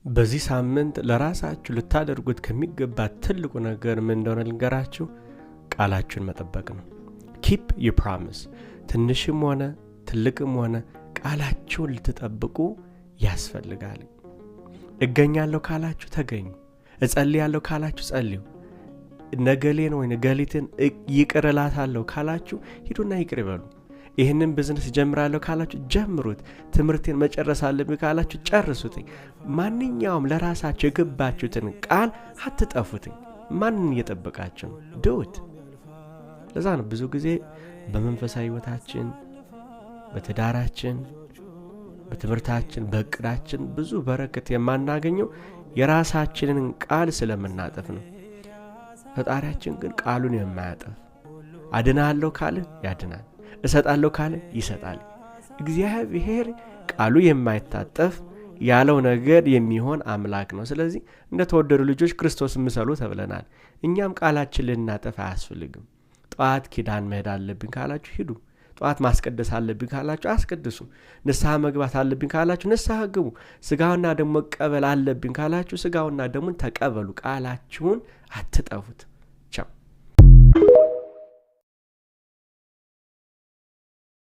በዚህ ሳምንት ለራሳችሁ ልታደርጉት ከሚገባ ትልቁ ነገር ምን እንደሆነ ልንገራችሁ። ቃላችሁን መጠበቅ ነው። Keep your promise። ትንሽም ሆነ ትልቅም ሆነ ቃላችሁን ልትጠብቁ ያስፈልጋል። እገኛለሁ ካላችሁ ተገኙ። እጸልያለሁ ካላችሁ ጸልዩ። እገሌን ወይ እገሊትን ይቅር እላታለሁ ካላችሁ ሂዱና ይቅር በሉ። ይህንን ቢዝነስ ጀምራለሁ ካላችሁ ጀምሩት። ትምህርቴን መጨረስ አለብኝ ካላችሁ ጨርሱት። ማንኛውም ለራሳችሁ የገባችሁትን ቃል አትጠፉት። ማንን እየጠበቃችሁ ነው? Do it። ለዛ ነው ብዙ ጊዜ በመንፈሳዊ ሕይወታችን፣ በትዳራችን፣ በትምህርታችን፣ በእቅዳችን ብዙ በረከት የማናገኘው የራሳችንን ቃል ስለምናጠፍ ነው። ፈጣሪያችን ግን ቃሉን የማያጠፍ፣ አድናለሁ ካለ ያድናል፣ እሰጣለሁ ካለ ይሰጣል። እግዚአብሔር ቃሉ የማይታጠፍ፣ ያለው ነገር የሚሆን አምላክ ነው። ስለዚህ እንደ ተወደዱ ልጆች ክርስቶስን ምሰሉ ተብለናል። እኛም ቃላችን ልናጠፍ አያስፈልግም። ጠዋት ኪዳን መሄድ አለብኝ ካላችሁ ሂዱ። ጠዋት ማስቀደስ አለብኝ ካላችሁ አስቀድሱ። ንስሐ መግባት አለብኝ ካላችሁ ንስሐ ግቡ። ስጋውና ደሙ መቀበል አለብኝ ካላችሁ ስጋውና ደሙን ተቀበሉ። ቃላችሁን አትጠፉት። ቻው።